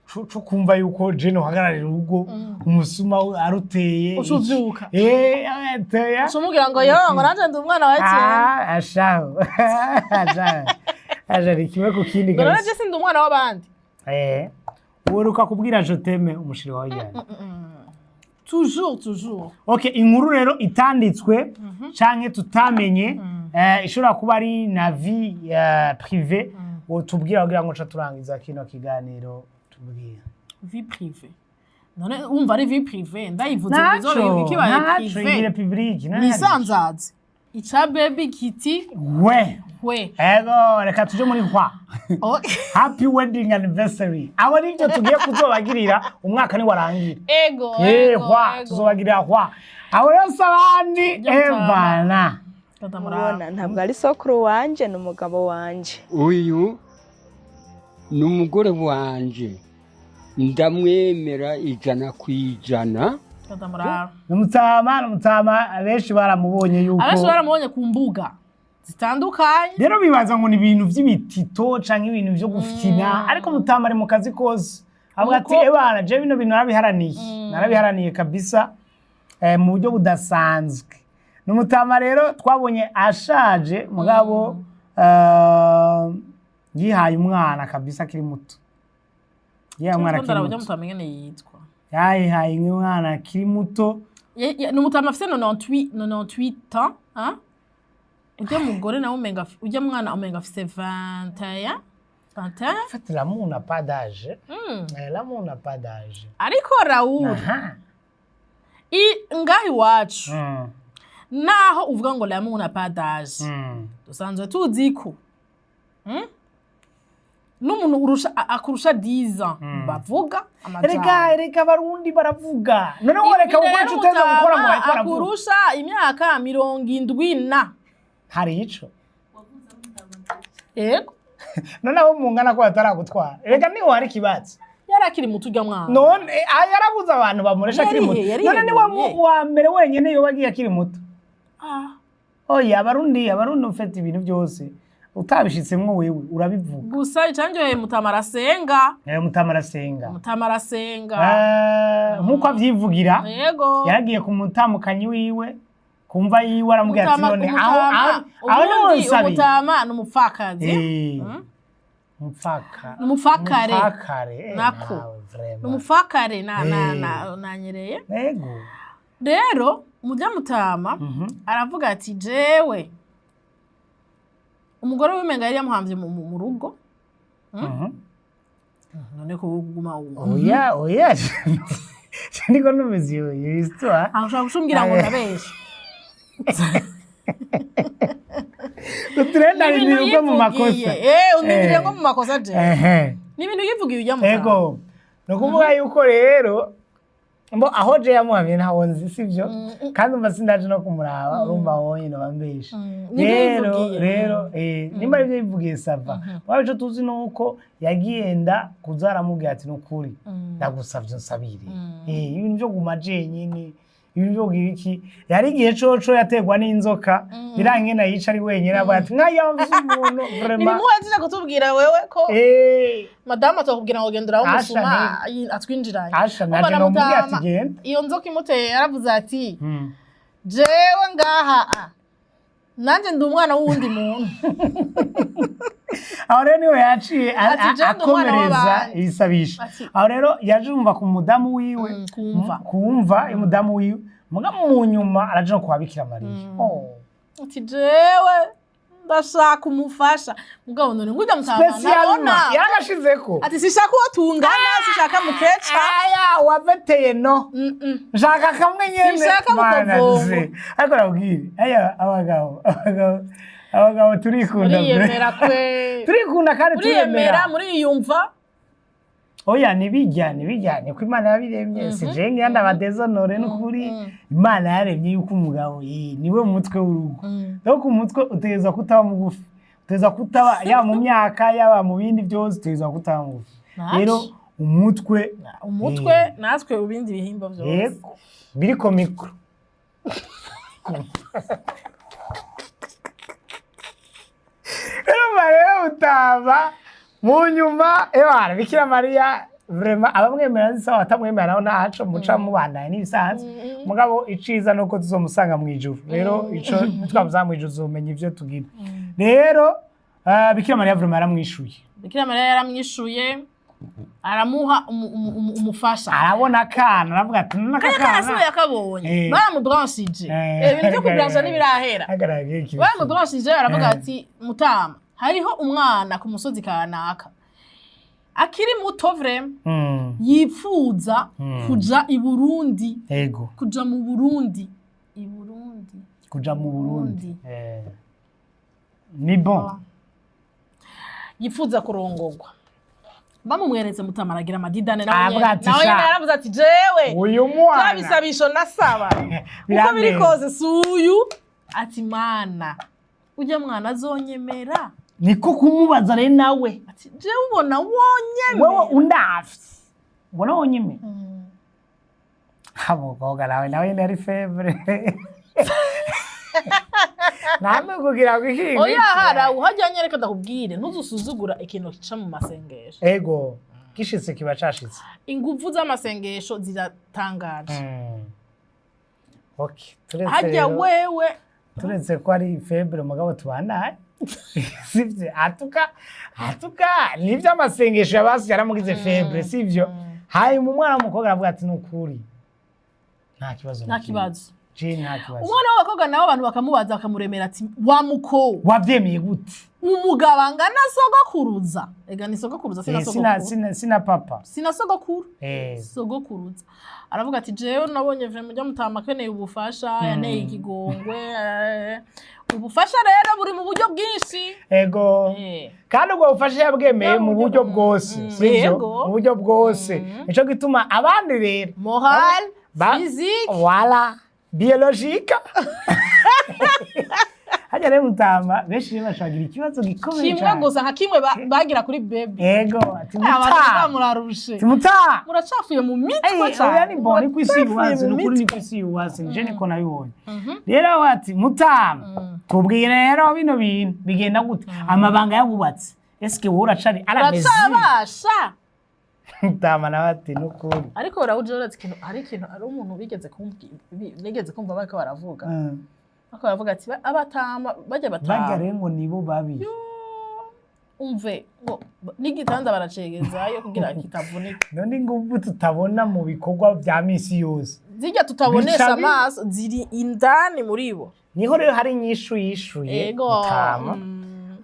co co kumva yuko je nohagararira urugo, umusuma aruteye. Uca uvyuka. Teya. Ucumubwira ngo yo ngo nanjye ndi umwana wa Etienne. Ah, ashaho. Ashaho. Asha ni kimwe ku kindi Ngo none kabisa. je sindi umwana w'abandi. Uheruka kubwira "je t'aime" umushiri wawe ryari? Toujours, toujours. Okay, inkuru rero itanditswe canke tutamenye, ishobora kuba ari na vie privée, wotubwira kugira ngo ca turangiza kino kiganiro, tubwira. Vie privée, none wumva ari vie privée ndayivuze Naco ngo ikibaye naco igire privé? Public. Nisanzaze ica baby kiti. We. We. Ego, reka tuje muri kwa Oh. happy wedding anniversary. Abo nivyo tugiye kuzobagirira umwaka niwarangira. Ego. Ego. Hwa. Ego. Tuzobagirira hwa abo rero si abandi. Byo mutama. Ebana. Ubona ntabwo ari sokuru wanje, ni umugabo wanje. Uyu ni umugore wanje, ndamwemera 100%. Ni umutama, ni umutama, benshi baramubonye yuko Abenshi baramubonye ku mbuga zitandukanye. Rero bibaza ngo ni ibintu by'ibitito canke ibintu vyo gufyina, ariko mutama ari mu kazi kose, avuga ati "Ebana, je bino bintu narabiharaniye, narabiharaniye kabisa, mu buryo budasanzwe." Ni umutama rero twabonye ashaje, mugabo yihaye umwana kabisa akiri muto, yihaye umwana akiri Ndara ujya muto. mutama ingene yitwa. Yayihaye umwana akiri muto. Ni umutama afise 98 ans, hein? Ujya mugore nawe umenga ujya mwana umenga afise 21, 21. En fait, l'amour n'a pas d'âge. L'amour n'a pas d'âge. Ariko Raoul, Aha. Ngaha iwacu, naho uvuga ngo l'amour n'a pas d'âge, dusanzwe tuzi ko N'umuntu urusha akurusha 10 ans bavuga amajambo. Reka reka, abarundi baravuga. Noneho reka gukora ico uteza gukora ngo bariko baravuga. Akurusha imyaka 70 na Hari ico. Yego. Noneho mungana ko bataragutwara. Reka niho hari ikibazo. Yari akiri muto urya mwana. None yarabuze abantu bamuresha akiri muto. Yarihe, None ni wa yarihebuye. wa mbere wenyene yoba agiye akiri muto. Ah. Oya, abarundi, abarundi ufite ibintu byose. Utabishitsemwo wewe urabivuga. Gusa icandyoheye, mutama arasenga. Mutama arasenga. Mutama arasenga. Nkuko avyivugira. Yego. Yaragiye ku mutamukanyi wiwe kumva yiwe, aramubwira ati Mutama none aho umutama aho niho ubundi nsabiye. Umutama ni umupfakazi. Umupfaka. Ni umupfakare. Umupfakare, Nako. nawe. Vraiment. Ni umupfakare na na nanyereye. Rero mujya mutama aravuga ati: "Jewe umugore w'imenga yari yamuhamvye mu rugo." None ko kuguma Oya, oya, niko numvise iyo histoire. Aho ushobora gucumbwira ngo ndabesha. Uturenda ni uko mu makosa. Undindiriye ngo mu makosa je. Ni ibintu yivugiye ujya mutama. Ego, ni ukuvuga yuko rero mbo aho je yamuhamye ntawo nzi, sivyo? Kandi umva, sindaje no kumuraba, urumva wonyine bambesha. Nibyo Rero yivugiye. rero nimba arivyo yivugiye, ça va. Mugabo ico tuzi ni uko yagenda kuza aramubwira ati: "Nukuri ndagusavye unsabire." Ibintu vyo guma jenyine, ibintu vyo kugira iki, yari igihe coco yaterwa n'inzoka, birangena yica ari wenyine, avuga ati: "Nkayamvise umuntu vraiment." Ntibimuhejeje kutubwira wewe ko madamu atokubwira ngo genda urabe Asha umusuma atwinjiranye. Asha Umva naje na nomubwira ati Mutama, genda. Iyo nzoka imuteye yaravuze ati: "Jewe ngaha nanje ndi umwana w'uwundi muntu." Aho rero niwe yaciye Ati, "Je ndi umwana akomereza w'abandi." ibisabisho. Aho rero yaje yumva ku mudamu wiwe. Kumva. Kumva umudamu wiwe, muga mu nyuma araja no kwa Bikira Mariya. Oh. Ati: "Jewe ndashaka umufasha." Mugabo none ngo ujya mutama Spécialement nabona yaragashizeko. Ati: "Sishaka uwo tungana, sishaka mukeca." Aya waveteye no nshaka kamwe nyene. Sinshaka Mana mukavungu. nze. Ariko nabwire aya abagabo, abagabo turikunda. Muriyemera kwe. Turikunda kandi muriyemera. Turiyemera. Muriyumva. Oya, nibijya nibijya, niko Imana yabiremye. Si je ngira ndabadezonore, n'ukuri Imana yaremye yuko umugabo niwe mutwe w'urugo. Donc umutwe utegerezwa kutaba mugufi, utegerezwa kutaba, yaba mu myaka, yaba mu bindi byose, utegerezwa kutaba mugufi. Naje. Rero umutwe Umutwe natwe ibindi bihimba byose. Yego, biriko micro. Urumva rero utaba mu nyuma ebana Bikira Mariya vraiment, abamwemera nzi sawa, abatamwemera naho ntaco muca mubandanya n'ibisanzwe. Mugabo iciza nuko tuzomusanga mu ijuru. Rero ico nitwamusanga mu ijuru tuzomenya ivyo tugira. Rero Bikira Mariya vraiment yaramwishuye. Bikira Mariya yaramwishuye, aramuha umufasha. Arabona akana, aravuga ati naka Kanya kana siwe kana yakabonye. Baramubranshije. Ibintu byo kubransa ntibirahera. Hagaragaye ikintu. Baramubranshije, aravuga ati: "Mutama, hariho umwana ku musozi kanaka akiri muto vraiment yipfuza kuja i Burundi." Kuja mu Burundi, i Burundi. Kuja mu Burundi. Burundi. Ni bon. Yifuza kurongorwa. Bamumweretse mutama aragira amadidane nawe Aravuga nyene. ati, Nawe nyene "Sha, yaravuze ati: "Jewe uyu bya mwana bisabisho nasaba, uko biri Birandenze. kose si uyu." Ati: "Mana, ujya mwana azonyemera?" Niko kumubaza rero nawe. Ati: "Jewe ubona wonyemera?" Wewe undafye ubona wonyine umukobwa nawe nyine ari faible namwe kugira ngo iki Oya, hara uhajyanye, reka ndakubwire, ntuzusuzugura ikintu kica mu masengesho. Ego, gishitse kiba cashitse. Inguvu z'amasengesho ziratangaje. Okay, turetse Hajya rero- wewe. Turetse ko ari faible, mugabo tubanaye, sivyo? Atuka nivyo amasengesho yabasi yaramugize faible, sivyo? Hanyuma umwana w'umukobwa aravuga ati: "Nukuri nta kibazo Nta na kimwe. kibazo. Je nta kibazo." Umwana w'abakobwa nawe abantu bakamubaza, bakamuremera ati: "Wa muko Wavyemeye gute?" Umugabo angana sogokuruza, ega ni sogokuruza, sina Eh, sina sogokuru. sina papa. Sina sogokuru. Sogokuruza aravuga ati: "Jewe nabonye vraiment ujya mutama akeneye ubufasha, yaneye ikigongwe." Ubufasha rero buri mu buryo bwinshi. Ego. Kandi ubwo bufasha yabwemeye Bwa mu buryo buryo bwose, sivyo? Yego. Mu buryo bwose, nico gituma abandi rero Moral, physique. Wala biologique. Hajya rero mutama benshi rero bashagira ikibazo gikomeye Kimwe cyane. gusa, nka kimwe bagira kuri baby. Ego, ati Abantu muta murarushe. ati muta Muracafuye mu mitwe oya, cyane. ni bon, ni kwisi Muracafuye yubatse mu ni ukuri, ni mitwe. kwisi yubatse, nije niko nabibonye. Rero aho ati: "Mutama, tubwire rero bino bintu bigenda gute, amabanga yabubatse, eske wowe uracari arameze?" Uracabasha? Mutama nawe ati: "Nukuri." Ariko urawuje uretse ikintu, hari ikintu, hari umuntu bigeze kumbwira, nigeze kumva bariko baravuga, bariko baravuga ati: "Abatama bajya Barya batama." rero ngo nibo babi. Umve ngo n'igitanda baracegezayo kugira kitavunika. None inguvu tutabona mu bikorwa vya misi yose zirya tutabonesha amaso ziri indani muri bo. Niho rero hari inyishu yishuye mutama.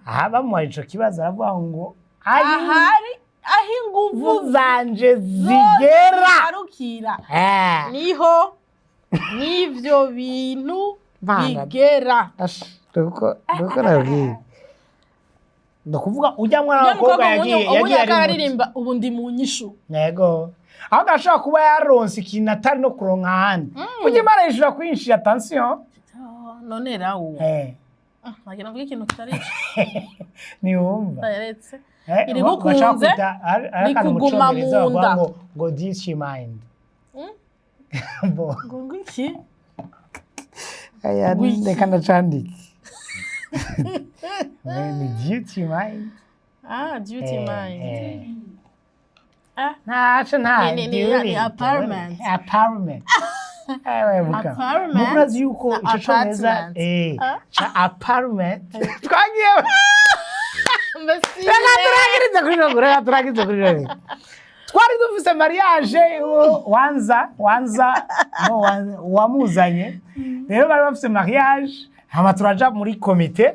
Aha bamuhaye ico kibazo, aravuga ngo ahari aho inguvu inguvu zanje zigera zigarukira, niho n'ivyo bintu Bana. bigera. Nuko nabwiye, ni ukuvuga ujya mwana Ujya w'abakobwa mukobwa yagiye ubu yagiye ari muto. Akaririmba ubu ndi mu nyishu. Yego, ahubwo ashobora kuba yaronse ikintu atari no kuronka ahandi, kuko Imana yishura kwinshi, attention. Oh, none rawo nagira mvuge ikintu kitari ico. Ntiwumva? Yaretse iri bashaka gukunze, ari akantu mu rikuguma Congereza mu bavuga nda. ngo this she mind. Bo. Ngo iki? Aya. Wiki. Reka ndacandike, ni duty mind. Ah, duty mind. Ah. Ntaco nta Ni duty. Apartment. Apartment. Ewe buka. Apartment Murazi yuko na ico congereza apartment. Ah. ca apartment twagiye. Mbese Reka turangirize kuri rogo, reka turangirize kuri rogo. Twari dufise mariage, uwo wanza wanza no wamuzanye rero bari bafise mariage, hama turaja muri komite.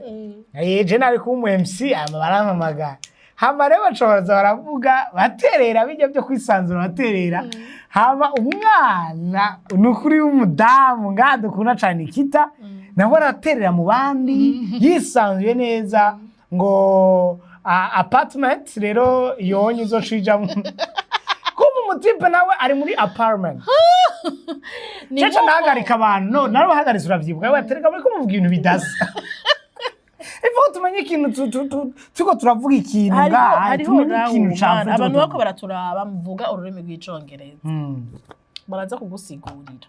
Je nari kuba umu MC, hama barampamagara, hama rero bacoboza baravuga, baterera bijya byo kwisanzura, baterera. Hama umwana ni ukuri w'umudamu ngaha dukunda cane Nikita, nawe araterera mu bandi yisanzuye neza ngo apartment rero yonye uzoca ijamwo, kumva umutipe nawe ari muri apartment. Ni Cece, nahagarika abantu, no narabahagaritse, uravyibuka, batereka muri kumuvuga ibintu bidasa. Ifu tumenye ikintu turiko turavuga ikintu hariho ngaha, hariho tumenye rawu ikintu mana, cavuze. Abantu bako baraturaba muvuga ururimi rw'Icongereza, baraza kugusigurira.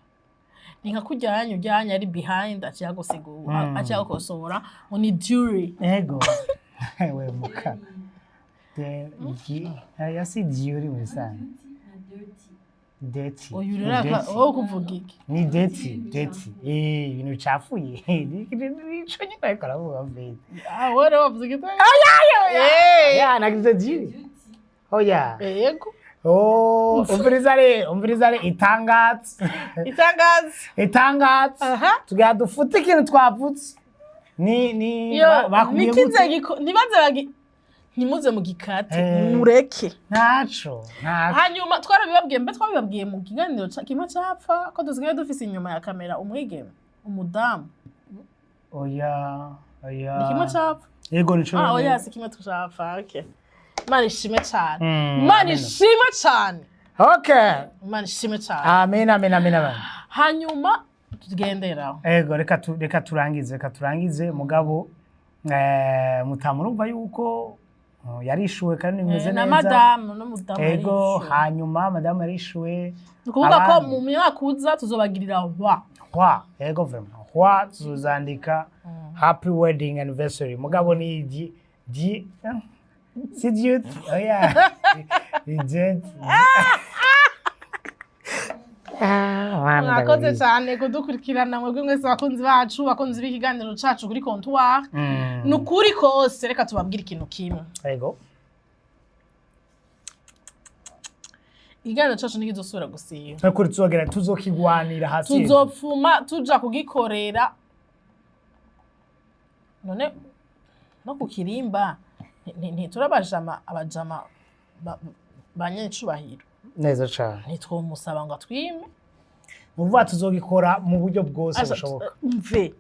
Ni nka kujyanya ujyanya ari behind aciye agusigura, aciye agukosora ngo ni duty. Ego we muka aya si duty muri sange, dirty. Uyu Ni rero dirty. Wowe kuvuga iki? Ni dirty, dirty, ibintu bicafuye, nico nyine ariko aravuga mbere. Ah, wowe rero wavuze iki? Ya, nagize duty, oya. Yego. Oh, umviriza re, umviriza re, itangazo. Itangazo. Itangazo. Aha. Tugira dufute ikintu twavutse. Ni Yo, bakubwiye nikize gute? Ntibaze bagi ntimuze mu gikate, mureke. Ntaco, ntaco. Hanyuma twarabibabwiye, mbe twabibabwiye mu kiganiro kimwe capfa ko dusigaye dufise inyuma ya kamera umwigeme, umudamu? Oya, oya. Ni kimwe capfa. Yego, nico. Ah, oya, si kimwe tucapfa. Okay, Imana ishimwe cane. Imana Amen. ishimwe cane. Okay. Imana ishimwe cane. Amen, amen, amen, amen. Hanyuma tugenderaho. Ego, reka turangize, reka turangize mugabo mutamurumva yuko oh, yarishuwe kandi bimeze na neza. Madamu n'umudamu Ego, yarishuwe. hanyuma madamu yarishuwe. Ni ukuvuga ko Abandi. mu myaka uza tuzobagirira wa Hwa, ego vraiment. Hwa, tuzandika happy wedding anniversary. Mugabo ni di di eh, si duty. Oya. Ni duty. Ah, Mana, Mwakoze ndabwiye. cyane kudukurikirana mwebwe mwese bakunzi bacu, bakunzi b'ikiganiro cacu kuri Comptoir. Ni ukuri kose, reka tubabwire ikintu kimwe. Ego. Ikiganiro cacu ntikizosubira gusiba. Nukuri tuzogera tuzokigwanira hasi. Tuzopfuma tuja kugikorera none no ku kirimba ntiturabajama abajama ba nyencubahiro. Neza cyane. Ntitwomusaba ngo atwime. Muvuga tuzogikora mu buryo bwose bushoboka. Mve.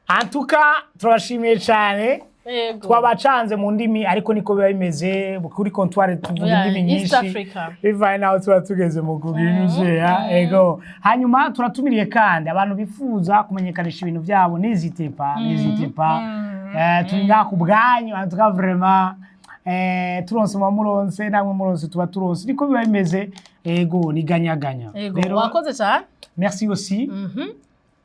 Antuka turabashimiye cyane. Yego. Twabacanze mu ndimi, ariko niko biba bimeze kuri Comptoir, tuvuga Yeah, indimi East nyinshi Africa. bivanye n'aho tuba tugeze mu kugira. Ego, hanyuma turatumiriye kandi abantu bifuza kumenyekanisha ibintu byabo, n'hésitez pas, n'hésitez pas. Turi ngaha ku bwanyu. En tout cas vraiment, turonse muba muronse, namwe muronse tuba turonse, niko biba bimeze. Ego, ni ganyaganya. Yego. Rero Wakoze cyane. Merci aussi.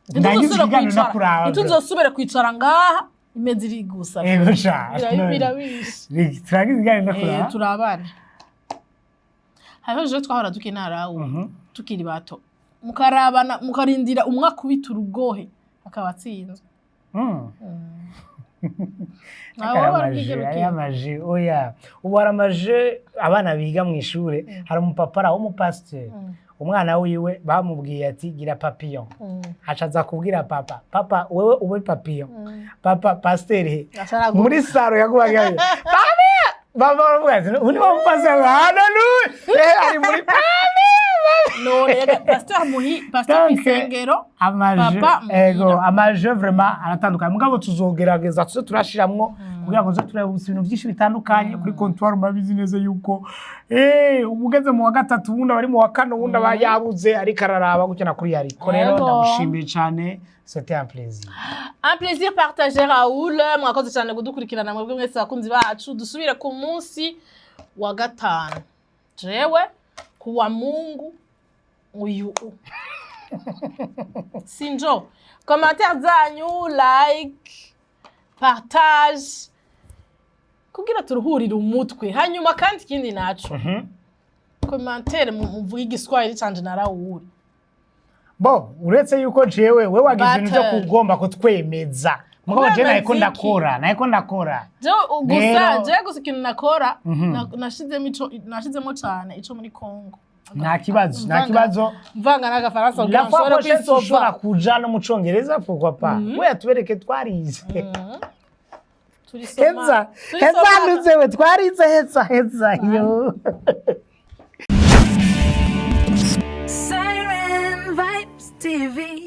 Ndagize Ntituzosubira ikiganiro kwicara, nakuraba. ntituzosubira kwicara ngaha imeze iri gusa. Ego sha. Birabishe. Turagize ikiganiro nakuraba. Turabana. Hariho ejo twahora dukina rawu tukiri bato, mukarabana, mukarindira umwe akubita urugohe akaba atsinzwe. Abo Hari bari ama jeux, kwigira hariho ama jeux, oya, ubu hari ama jeux abana biga mu ishure. Hari umupapa w'umupasiteri, umwana wiwe bamubwiye ati: "Gira papillon." Aca aza kubwira papa: "Papa, wewe ube papillon." Papa pasiteri Asharaguka. Muri salon yagubaga papa, baba baravuga ati: "Ubu ni wa mupasiteri, haleluya." Ari muri papa. None rega, pasteur muhi, pasteur Donc, kw'isengero, ama jeux papa muhira. Ego, ama jeux vraiment aratandukanye, mugabo tuzogerageza tuze turashiramwo kugira ngo tuze tureba ibintu byinshi bitandukanye kuri comptoir. Murabizi neza yuko ugeze mu wa gatatu, ubundi aba ari mu wa kane, ubundi aba yabuze, ariko araraba gutya na kuri. Ariko rero Ego. ndagushimiye cyane, c'était un plaisir. Un plaisir partagé, Raoul. Mwakoze cyane kudukurikirana mwebwe mwese abakunzi bacu. Dusubire ku munsi wa gatanu, jewe kuwa Mungu uyu sinjo. Commentaire zanyu, like, partage, kugira turuhurire umutwe. Hanyuma kandi ikindi naco, commentaire muvuge igiswahili canje na Raoul. Bo uretse yuko jewe we wagize ibintu byo Battle. kugomba kutwemeza, mugabo je Kwemeza nariko iki? ndakora, nariko ndakora. Jewe gusa jewe gusa ikintu nakora, nashizemo cane ico muri Congo. Nta kibazo, nta kibazo. Mvanga n'agafaransa kugira La ngo fois nshobore prochaine kwisova. tushobora kuja no mu congereza, pourquoi pas? We yatubereke twarize. Turisoma. Heza Turisoma. heza, nduzewe twarize, heza heza yo. Siren Vibes TV.